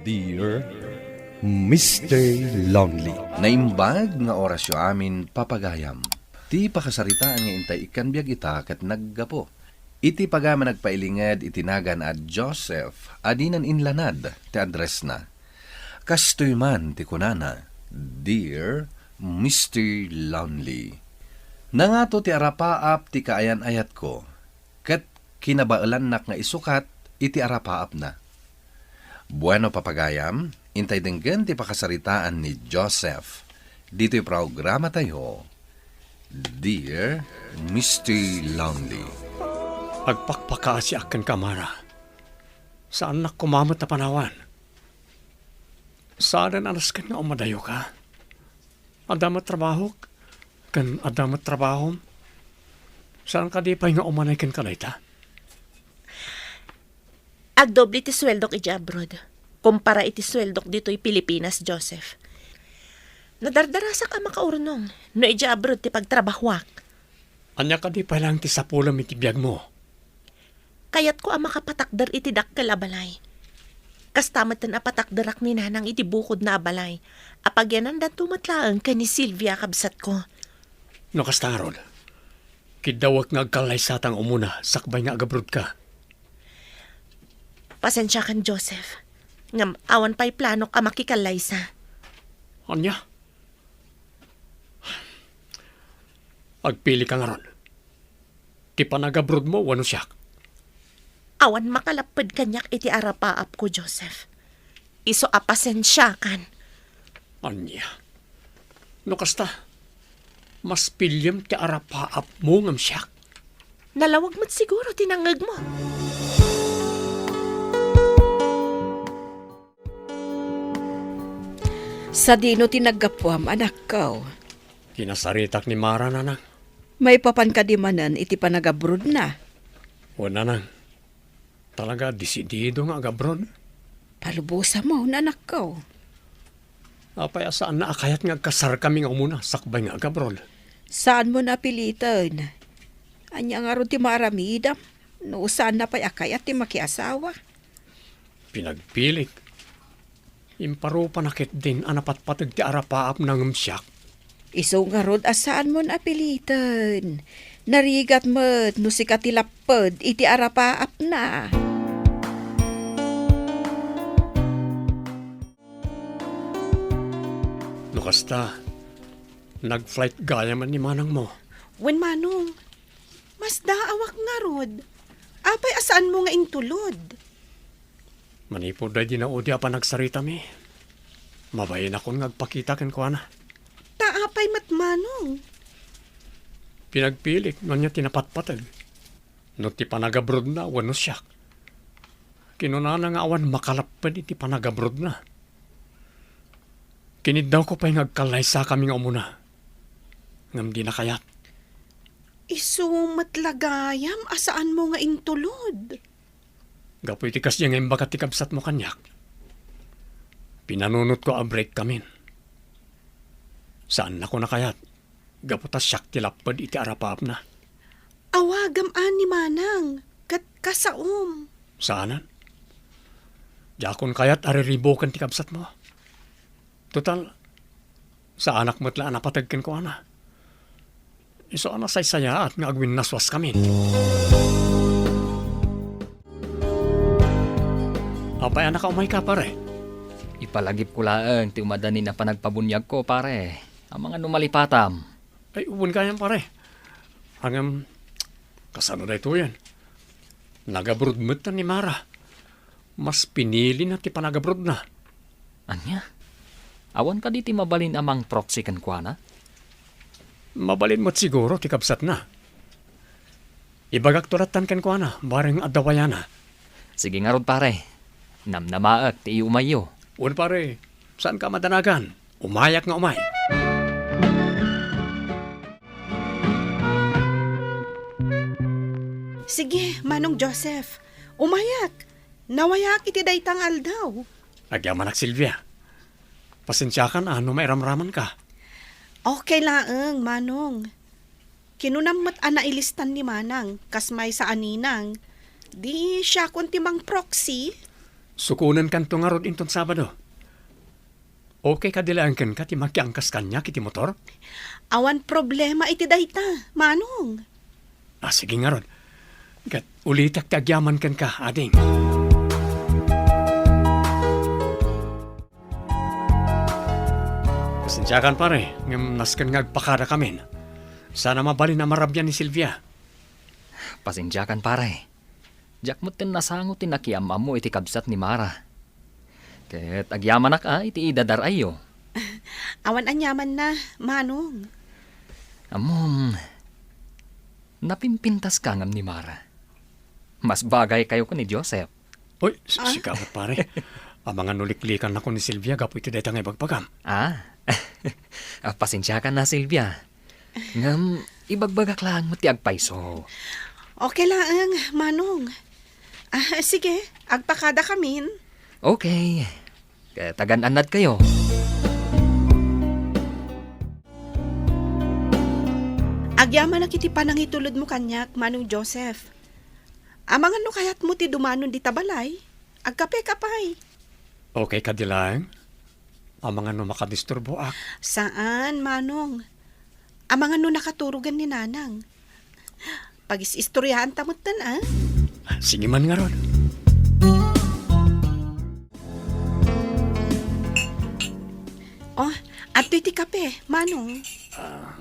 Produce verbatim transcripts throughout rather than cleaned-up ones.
Dear Mister Lonely. Naimbag nga orasyo amin, papagayam. Ti pakasaritaan nga intay ikkan biag ita ket naggapu iti pagayam a nagpailinged iti nagan a Joseph a dinan inlanad ti addressna. Kastoy man ti kunana, "Dear Mister Lonely, nangato ti arapaap ti kaayan-ayatko, ket kinabaelannak nga isukat iti arapaapna." Bueno, papagayam, intay denggen ti pakasaritaan ni Joseph ditoy programatayo, Dear Mister Lonely. Agpakpakaasiak kenka, Mara. Saannak koma met a panawan. Saanen a nasken nga umadayoka. Adda met trabahok, ken adda met trabahom. Saan kadi pay nga umanay kenka dayta? Agdoble ti sueldok idiay abroad kumpara iti sueldok ditoy Pilipinas, Joseph. Nadardarasak a makaurnong no idiay abroad ti pagtrabahoak. Ania kadi pay laeng ti sapulem iti biagmo? Kayatko a makapatakder iti dakkel a balay. Kasta metten a patakderak ni Nanang iti bukodna a balay a pagyanandanto met laeng ken ni Silvia, kabsatko. No kasta ngarud, kiddawek nga agkallaysata nga umuna sakbay nga agabrodka. Pasensiakan, Joseph, ngem awan pay planok a makikallaysa. Ania? Agpilika ngarud. Ti panagabrodmo wenno siak? Awan makalapped kaniak iti arapaapko, Joseph. Isu a pasensiakan. Ania? No kasta, mas piliem ti arapaapmo ngem siak? Nalawag met siguro ti nangngegmo. Sadino ti naggapuam, anakko? Kinasaritak ni Mara, Nanang. Maipapan kadi manen iti panagabrodna? Wen, Nanang. Talaga, desidido nga agabrod. Palubosamon, anakko. Apay a saanna a kayat nga agkasarkami nga umuna sakbay nga agabrod? Saanmon a piliten. Ania ngarud ti maaramidam no saanna pay a kayat ti makiasawa? Pinagpilik. Imparupanak ketdin a napatpateg ti arapaapna ngem siak. Isu ngarud a saanmon a piliten. Narigat met no sika ti lapped iti arapaapna. No kasta, nag-flight gayam ni manangmo. Wen, Manong. Masdaawak ngarud. Apay a saanmo nga intulod? Manipud daydi naudi a panagsaritami, mabainakon nga agpakita kenkuana. Ta apay met, Manong? Pinagpilik no ania ti napatpateg, no ti panagabrodna wenno siak. Kinunana nga awan makalapped iti panagabrodna. Kiniddawko pay nga agkallaysakami nga umuna, ngem dina kayat. Isu met la gayam a saanmo nga intulod. Gapu iti kasdi nga imbaga ti kabsatmo kaniak, pinanunotko a break kamin. Saannako a kayat, gapu ta siak ti lapped iti arapaapna. Awagam a ni Manang, ket kasaom. Saanen. Diakon kayat a riribuken ti kabsatmo. Total, saanak met la a napateg kenkuana. Isu a nasaysayaat nga agwinnaswaskamin. Apay a nakaumayka, pare? Ipalagipko laeng ti umadanin a panagpabuniagko, pare. Amangan no malipatam. Ay, wen gayam, pare. Ngem, kasano daytoyen? Nagabrodmetan ni Mara. Mas pinilina ti panagabrodna. Ania? Awan kadi ti mabalin a mangproxy kenkuana? Mabalin met siguro ti kabsatna. Ibagakto lattan kenkuana, bareng adda wayana. Sige ngarud, pare. Namnamaek ti iumayyo. Wen, pare. Saanka a madanagan. Umayak nga umay. Sige, Manong Joseph. Umayak. Nawayaak iti dayta nga aldaw. Agyamanak, Silvia. Pasensiakan a no mairamramanka. Okay laeng, Manong. Kinunam met a nailistan ni Manang, kas maysa a ninang. Di siakon ti mangproxy? Sukonenkanto ngarud inton Sabado. Okay kadi laeng kenka ti makiangkas kaniak iti motor? Awan problema iti dayta, Manong. Ah, sige ngarud. Ket ulitek ti agyaman kenka, ading. Pasensiakan, pare, ngem nasken nga agpakadakamin. Saan a mabalin a marabian ni Silvia. Pasensiakan, pare. Diak metten nasango ti nakiam-ammo iti kabsat ni Mara. Ket agyamanak a iti idadar-ayyo. Awan aniamanna, Manong. Ammom, napimpintaska ngem ni Mara. Mas bagaykayo ken ni Joseph. Oy, s-, Ah? Sika met, pare. Amangan no liklikannako ni Silvia gapu iti dayta nga ibagbagam. Ah? Ah, pasensiakan na, Silvia. Ngem, ibagbagak laeng met ti agpayso. Okay laeng, Manong. Ah, sige, agpakadakamin. Okay. Ket agan-annadkayo. Agyamanak iti panangitulodmo kaniak, Manong Joseph. Amangan no kayatmo ti dumanon dita balay, agkape ka pay. Okay kadi laeng? Amangan no makadisturboak? Saan, Manong. Amangan no nakaturogen ni Nanang. Pagis-istoryaanta metten, a? Sige man ngarud. Oh, adtoy ti kape, Manong. Ah.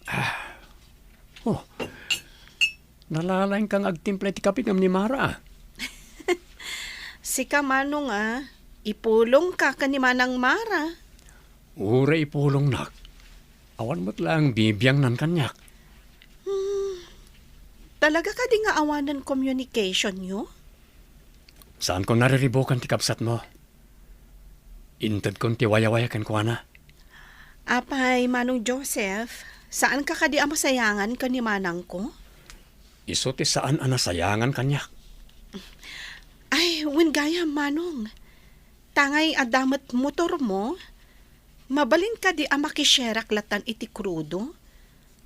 Ah. Oh. Nalalaingka nga agtimpla iti kape ngem ni Mara, a. Sika, Manong, a. Ipulongka ken ni Manang Mara. Uray ipulongnak. Awan met laeng bibiangnan kaniak. Hmm. Talaga kadi nga awanen communicationyo? Saanko nariribukan ti kabsatmo. Intedkon ti wayawaya kenkuana. Apay, Manong Joseph, saanka kadi a masayangan ken ni manangko? Isu ti saan a nasayangan kaniak. Ay, wen gayam, Manong. Tangay adda met motormo, mabalin kadi a makishareak latan iti krudo?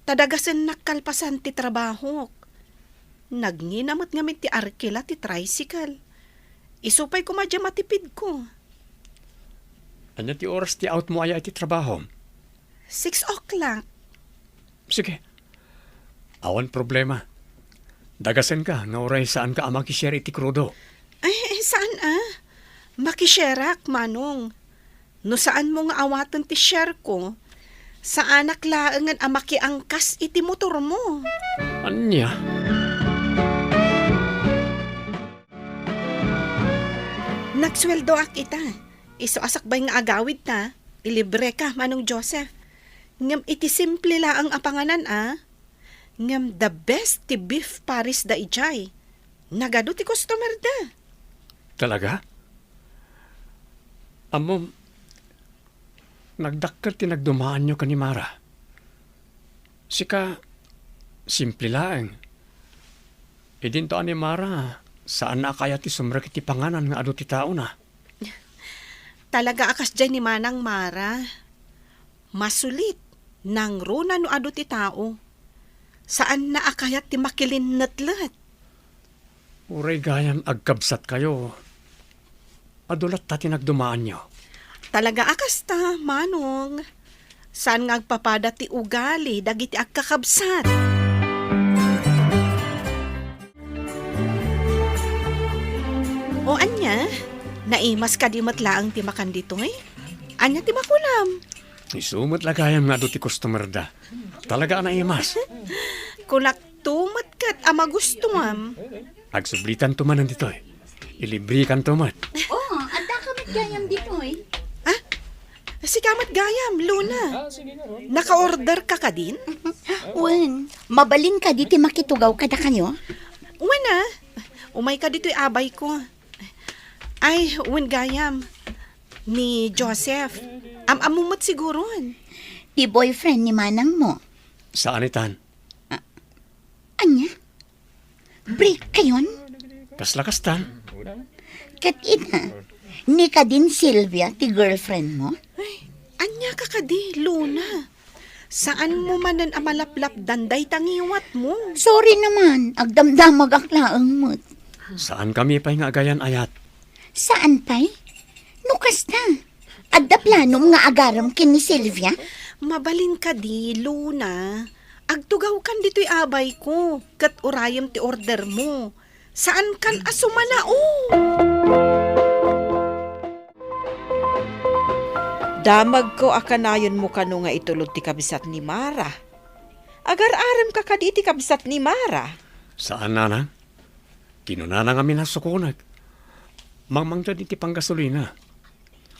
Ta dagasennak kalpasan ti trabahok. Nagngina met ngamin ti arkila ti tricycle. Isu pay koma diay matipidko. Ania ti oras ti outmo aya iti trabahom? Six o'clock. Sige. Awan problema. Dagasenka nga uray saanka a makishare iti krudo. Ay, saan a? Makishareak, Manong. No saanmo nga awaten ti shareko, saanak laengen a makiangkas iti motormo. Ania? Nagsueldoak ita. Isu a sakbay nga agawidta, ilibreka, Manong Joseph. Ngem iti simple laeng a panganan a, ngem the best ti beef pares da idiay. Nagadu ti customer da. Talaga? Ammom, nagdakkel ti nagdumaanyo ken ni Mara. Sika, simple laeng. Idinto a ni Mara, saanna a kayat ti sumrek iti panganan nga adu ti taona. Talaga a kasdiay ni Manang Mara. Masulit, nangruna no adu ti tao. Saanna a kayat ti makilinnetlet. Uray gayam agkabsatkayo, adu latta ti nagdumaanyo. Talaga a kasta, Manong. Saan nga agpapada ti ugali dagiti agkakabsat? O ania, naimas kadi met laeng ti makan ditoy? Ania ti makunam? Isu met la gayam nga adu ti customer da. Talaga a naimas. Kunak to met ket a magustuam. Agsublitanto manen ditoy. Ilibrikanto met. Oh, adda ka met gayam ditoy. Ah? Sika met gayam, Luna. Naka-order ka kadin? Wen, mabalin kadi ti makitugaw kadakayo? Wen a. Umay ka ditoy abay ko. Ay, wen gayam. Ni Joseph. Am-ammo met siguron. Ti boyfriend ni manang mo. Saan itan? Ania? Break kayon? Kasla kastan. Ket ita, ni kadin Sylvia ti girlfriend mo? Ay, ania ka kadi, Luna? Saan mo manen a malaplapdan dayta ngiwat mo? Sorry naman, agdamdamagak laeng met. Saankami pay nga agayan-ayat. Saan pay? No kasta, adda planom nga agarem ken ni Silvia? Mabalin kadi, Luna. Agtugawkan ditoy abayko, ket urayem ti ordermo. Saankan a sumanao. Damagko a kanayonmo kano nga itulod ti kabsat ni Mara. Agar-aremka kadi iti kabsat ni Mara? Saan, nanang. Kinunana nga minasukonek. Mangmangted iti panggasolina.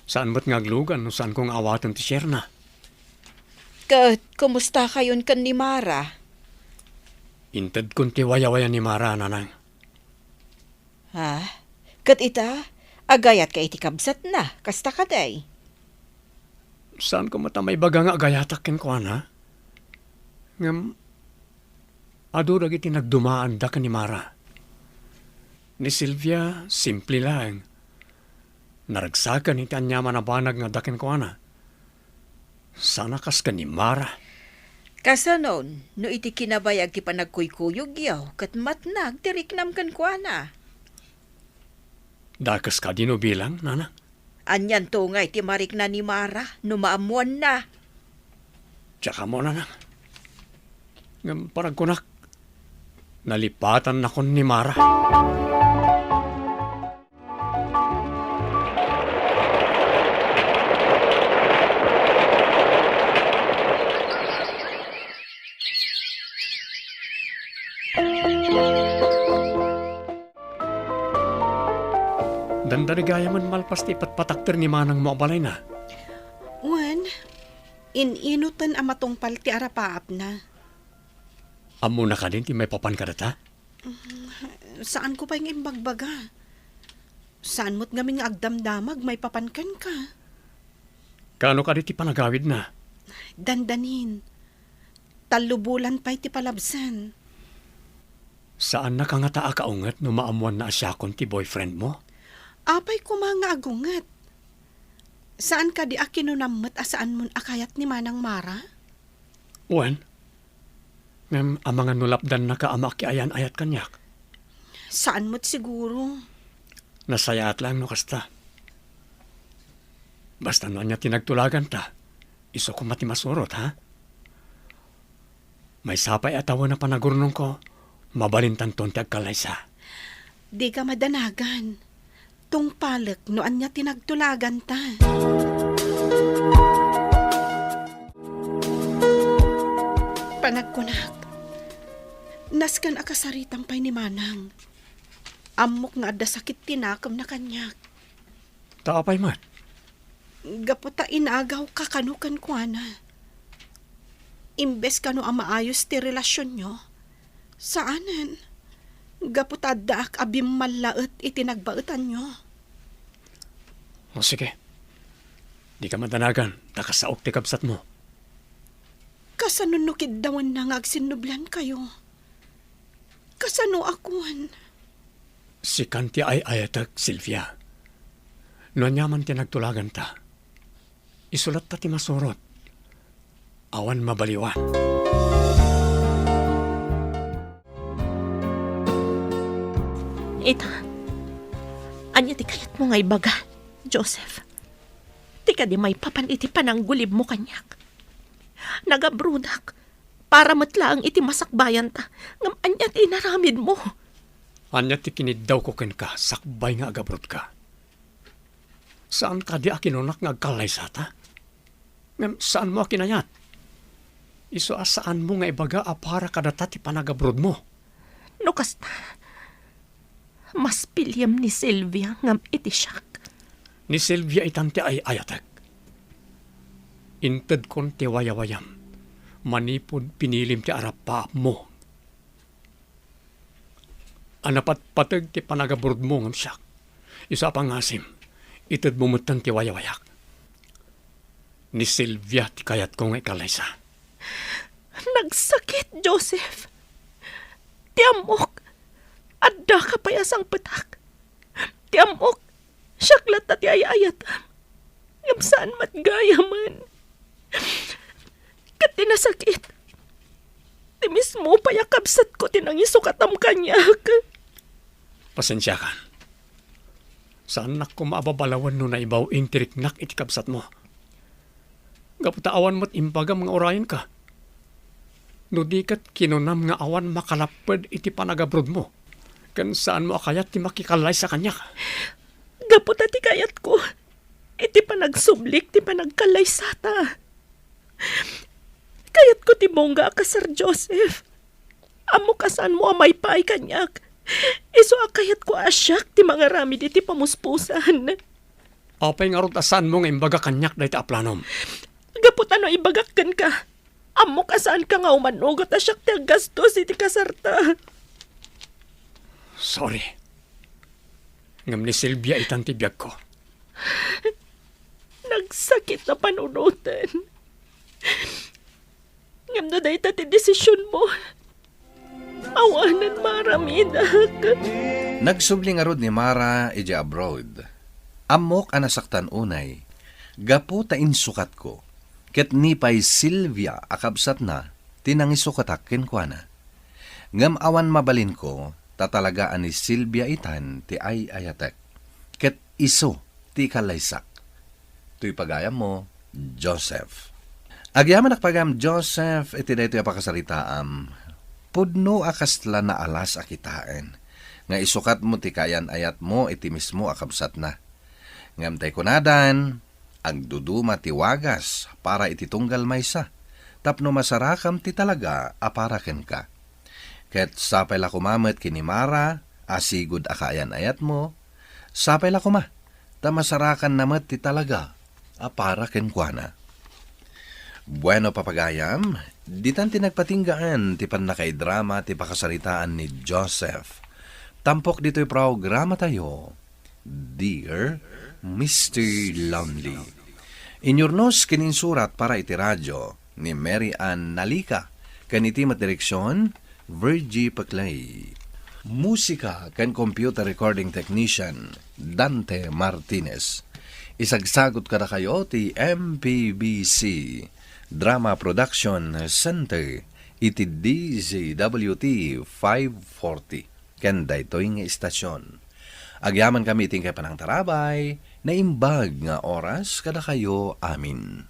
Saan met nga aglugan no saanko nga awaten ti sierna. Ket kumustakayon ken ni Mara? Intedkon ti wayawayan ni Mara, nanang. Ha? Ket ita, agayatka iti kabsatna, kasta kadi? Saanko met a maibaga nga agayatak kenkuana. Ngem, adu dagiti nagdumaanda ken ni Mara. Ni Silvia, simple laeng. Naragsaken iti aniaman a banag nga adda kenkuana. Saan a kas ken ni Mara. Kasanon, no iti kinabayag ti panagkuykuyogyo ket matnag ti riknam kenkuana? Dakes kadi no bilang, nanang? Anianto ngay ti marikna ni Mara no maammoanna? Diak ammo, nanang. Ngem panagkunak, nalipatannakon ni Mara. Dandani gayamen malpas ti ipatpatakder ni manangmo a balayna. Wen, in-inuten a matungpal ti arapaapna. Ammona kadin ti maipapan kadata? Mm, saanko pay nga imbagbaga. Saan met ngamin nga agdamdamag maipapan kenka. Kaano kadi ti panagawidna? Dandanin. Tallo bulan pay ti palabsan. Saannaka ngata a kaunget no maammoanna a siakon ti boyfriendmo? Apay koma nga agunget? Saan kadi a kinunam met a saanmon a kayat ni Manang Mara? Wen, ngem amangan no lapdannaka a makiayan-ayat kaniak. Saan met siguro. Nasayaat laeng no kasta. Basta no ania ti nagtulaganta, isu koma ti masurot, ha? Maysa pay a tawen a panagurnongko, mabalintanton ti agkallaysa. Dika madanagan. Tungpalek no ania ti nagtulaganta. Panagkunak, nasken a kasaritam pay ni Manang. Ammok nga adda sakit ti nakemna kaniak. Ta apay met? Gapu ta inagawka kano kenkuana. Imbes kano a maayos ti relasionyo, saanen. Gapu ta addaak a bimmallaet iti nagbaetanyo. O, sige. Dika madanagan, ta kasaok ti kabsatmo. Kasano no kiddawenna nga agsinnublankayo? Kasano a kuan? Sikan ti ay-ayatek, Silvia. No aniaman ti nagtulaganta, isu latta ti masurot. Awan mabaliwan. Ita, ania ti kayatmo nga ibaga, Joseph? Ti kadi maipapan iti pananggulibmo kaniak? Nagabrodak para met laeng iti masakbayanta, ngem ania ti inaramidmo? Ania ti kiniddawko kenka sakbay nga agabrodka? Saan kadi a kinunak nga agkallaysata? Ngem saanmo a kinayat? Isu a saanmo nga ibaga a para kadata ti panagabrodmo. No kasta, mas piliem ni Silvia ngem iti siak. Ni Silvia itan ti ay-ayatek. Intedkon ti wayawayam manipud pinilim ti arapaapmo. A napatpateg ti panagabrodmo ngem siak. Isu a pangasim, itedmo metten ti wayawayak. Ni Silvia ti kayatko nga ikallaysa. Nagsakit, Joseph. Ti ammok, addaka pay a sangpetak. Ti ammok, siak latta ti ay-ayatam. Ngem saan met gayamen. Ket ti nasakit, ti mismo pay a kabsatko ti nangisukatam kaniak. Pasensiakan. Saannak koma a babalawen no naibaw ti riknak iti kabsatmo. Gapu ta awan met imbagam nga urayenka. No di ket kinunam nga awan makalapped iti panagabrodmo, ken saanmo a kayat ti makikallaysa kaniak. Gapu ta ti kayatko, iti panagsublik ti panagkallaysata. Kayatko ti bongga a kasar, Joseph. Ammok a saanmo a maipaay kaniak. Isu a kayatko a siak ti mangaramid iti pamuspusan. Apay ngarud a saanmo nga imbaga kaniak dayta a planom? Gapu ta no ibagak kenka, ammok a saanka nga umanugot a siak ti aggastos iti kasarta. Sorry. Ngem ni Silvia itan ti biagko. Nagsakit a panunoten. Ngem no dayta ti desisionmo, awanen maaramidak. Nagsubli ngarud ni Mara idiay abroad. Ammok a nasaktan unay, gapu ta insukatko, ket ni pay Silvia a kabsatna ti nangisukatak kenkuana. Ngem awan mabalinko, ta talaga a ni Silvia itan ti ay-ayatek, ket isu ti ikallaysak. Toy pagayammo, Joseph. Agyamanak pagayam, Joseph, iti daytoy a pakasaritaam. Pudno a kasla naalas a kitaen nga isukatmo ti kaayan-ayatmo iti mismo a kabsatna. Ngem tay kunadan, agduduma ti wagas para iti tunggal maysa, tapno masarakam ti talaga a para kenka. Ket sapay la koma met ken ni Mara a sigud a kaayan-ayatmo, sapay la koma, ta masarakanna met ti talaga a para kenkuana. Bueno, papagayam, ditan ti nagpatinggaan ti pannakaidrama ti pakasaritaan ni Joseph. Tampok ditoy programatayo, Dear Mister Lonely. Inyurnos ken insurat para iti radio ni Mary Ann Nalika, ken iti met direksion, Virgie Paclay. Musika ken computer recording technician, Dante Martinez. Isagsagut kadakayo ti M P B C Drama Production Center iti D Z W T five forty. Ken daytoy nga istasyon. Agyamankami iti inkay panangtarabay, naimbag nga oras kadakayo amin.